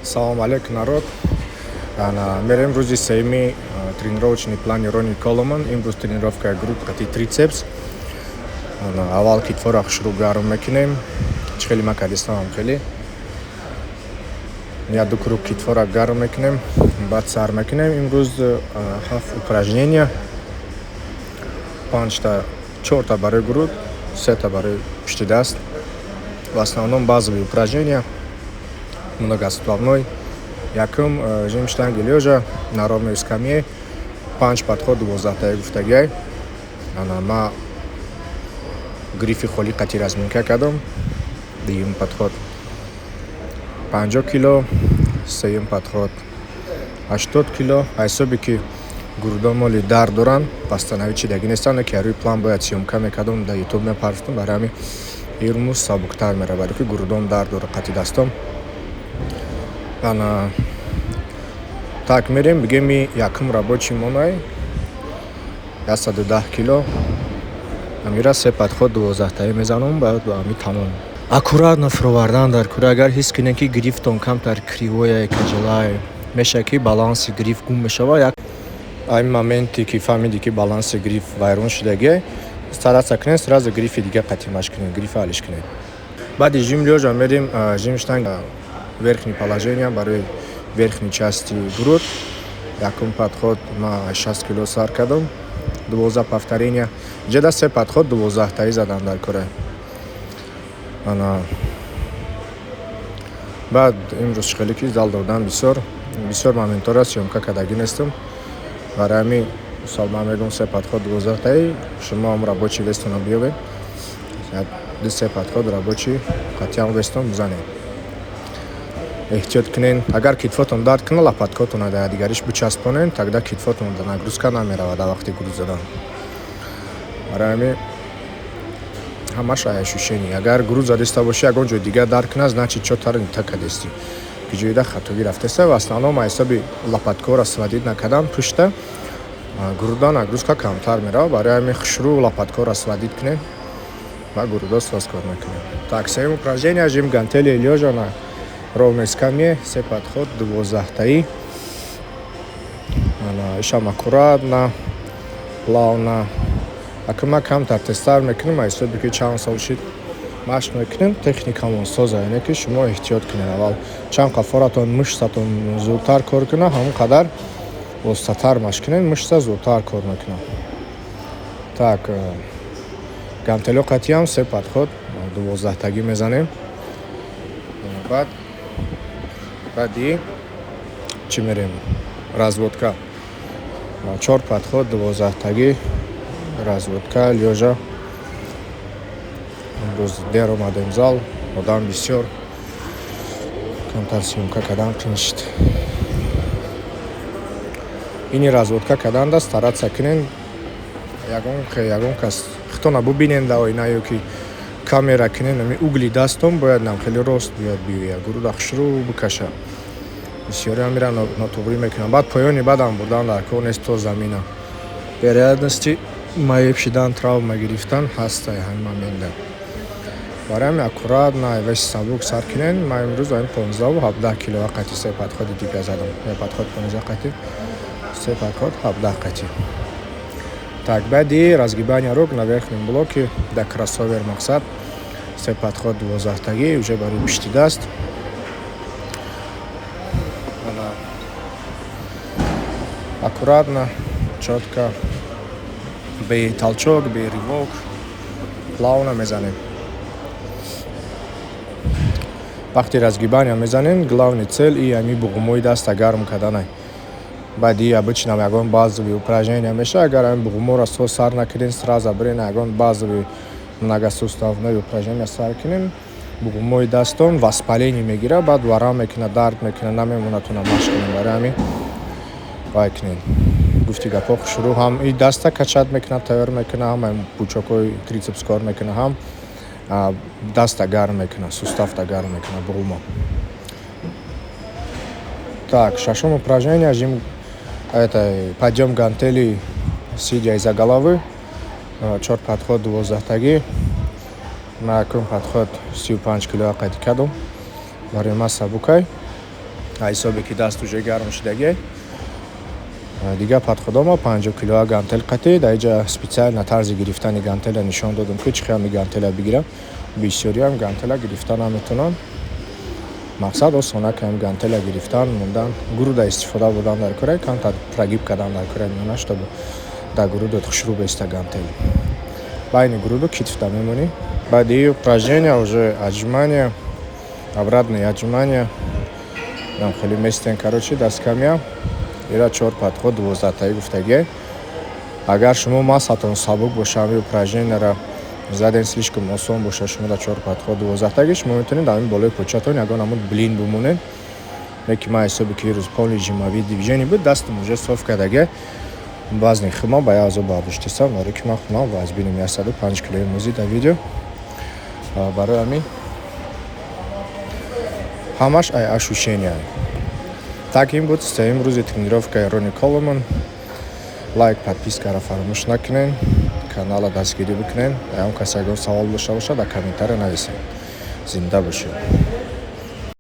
Салом алейкум, народ! Мерем рӯзи сеюми тренировочный плани Рони Колман. Имрӯз тренировкаи грудь қати трицепс. Аввал китфоро хушрӯ гарм мекунем. Чӣ хеле ма кардистам, хеле як ду круг китфоро гарм мекунем, баъд сар мекунем. Имрӯз ҳафт упражнения: панҷта, чорта барои грудь, сета барои пушти даст. В основном базовые упражнения, многосуставной. Якум жим штанги лёжа на ровной скамье, панҷ подход 12-таи гуфтагиай. Ана, ма грифи холӣ қати разминка кардам. Дуюм подход 50 кило, сеюм подход 80 кило. Ҳисобе ки грудо моли дард доранд, восстановить шидагӣ нестанд, ки рӯи план бояд съёмка мекардам, дар Ютуб мепарфтам. Барои ҳамин ирмӯз сабуктар меравад, барои ки грудом дард дорад қати дастом. Ана, так, мерем. Бигем, и якум рабочий монай, 110 кило. Амира се подход 12-таи мезанам, баъд ами тамом. Аккуратно фуровардан дар кура. Агар ҳис кунем, ки грифтон камтар кривоя, каҷалай мешавад, ки баланси гриф гум мешавад, як айн моменте ки фаҳмиди, ки баланси гриф вайрон шудагиай, стараться кунед, сразу грифи дига қатимаш кунед, грифа алиш кунед. Баъди жим лёжа мерем жим штанг верхний положение барои верхней части грудь. Якум подход ма 60 кило сар кардам, 12 повторения. Иҷода се подход 12-таи задан дар кора. Ана, баъд имрӯз хеле ки зал додан, бисёр бисёр моментҳоро съёмка кардагӣ нестам. Барои ҳамин мисол ман мегӯям се подход 12-таи, шумо ҳам рабочий вестонро биёбед, ду се подход рабочий қатъиян вестон бизанед. Эҳтиёт кунед, агар китфотон дард кунад, лопаткотонро дар дигариш бичаспонед, тогда китфотон дар нагрузка намеравад дар вақти груз задан. Барои ҳамин ҳамаш ощущение. Агар груз задиста бошӣ, ягон ҷои дигар дард кунад, значит, чотара не так кардестӣ, ки ҷоида хатогӣ рафтеста. В основном ҳисоби лопаткоро сводить накардан, пушта груда нагрузка камтар меравад. Барои ҳамин хушрӯ лопаткоро сводить кунед ва грудо соз кор мекунед. Так, сеюм упражнение жим гантели лёжа на ровной скамье, се подход 12-таи. Ишам аккуратно, плавно. Ака, ман камтар тезтар мекунам, ҳисоби ки чанд сол шид машқ мекунем, техникамон соза. Яъне ки шумо эҳтиёт кунед, аввал чанд қафоратон, мышцатон зудтар кор кунад, ҳамон қадар остатар машқ кунед, мышца зудтар кор мекунад. Так, гантело қатъиам се подход 12-тагӣ мезанем. Баъд баъди чӣ мерем? Разводка, чор подход 12-тагӣ, разводка лёжа. Имрӯз дер омадем зал, одам бисёр, камтар съёмка кардан қин шуд. Ини разводка карданда стараться кунед, ягон кас хитона бубинен дар оина ё ки камера кунен, ами угли дастон бояд нам хеле рост биёд, биёяд, груда хушрӯ бикаша. Бисёре амира нотуғрӣ мекунанд. Баъд поёни бадам бурдан дар кор нест то замина. Вероятности маеб шидан, травма гирифтан ҳаста ҳамин момента. Барои ҳамин аккуратно, веси сабук сар кунен. Ман имрӯз ами 15-у 17 кило қати се подходи дига задам, як подход 15 қати, се подход 17 қати. Так, баъди разгибания рук на верхнем блоке да кроссовер, мақсад се подход 12-тагӣ, уже барои пишти даст. Ана, аккуратно, чётко, бе толчок, бе рывок, плавно мезанем. Вақти разгибания мезанем, главный цель и ами буғумои даста гарм карданай. Баъди обычно ягон базовый упражнения меша, агар ами буғуморо соз сар накунем, сразу бирен ягон базовый многосуставной упражнения сар кунем, буғумои дастон воспаление мегирад, баъд варам мекунад, дард мекунад, намемонад туна машқ кунем. Барои ҳамин вай кунед, гуфти гапҳо, хушрӯ ҳам и даста качать мекунад, тайёр мекунад, ҳам пучокҳои трицепс кор мекунад, ҳам даста гарм мекунад, суставта гарм мекунад, буғумо. Так, шашум упражнение жим, это подъем гантели сидя из-за головы, чор подход 12-тагӣ. Ман якум подход 35 кило қайд кардам, барои ман сабукай. Ҳисобе ки даст уже гарм шудагиай. Дигар подходома 50 килоа гантел қатӣ. Дар иҷа специально тарзи гирифтани гантела нишон додам, ки чӣ хел ҳами гантела бигирам. Бисёриам гантела гирифта наметавонанд. Мақсад осона кам гантела гирифтан, мондан, груда истифода бурдан дар кора, камтар прогиб кардан дар кора миёна, чтобы дар грудат хушрӯ беста гантел. Байни груду китфта мемонӣ. Баъди упражнения уже отжимания, обратные отжимания нам хеле местен. Короче, дасткамия ира чор подход 12-таи гуфтагиай. Агар шумо массатон сабук боша, ҳами упражненияра заден, слишком осон боша шумо дар чор подход 12-таги, шумо метавонед дар ҳамин болои початон ягон ҳамун блин бимонед. Леки ман ҳисоби ки рӯз полный жимовые движение буд, дастам уже соф кардагиай, вазни худман ба як азоб бардоштесам, барое ки ман худман вазбинем 105 килои мӯзи дар видео. Барои ҳамин ҳамаш ай ощущения. Так, ин буд сеюм рӯзи тренировкаи Рони Колман. Лайк, подпискаро фаромӯш накунед, каналро дастгирӣ бикунед. Ягон кас ягон савол дошта бошад, дар комментария нависед. Зинда бошед.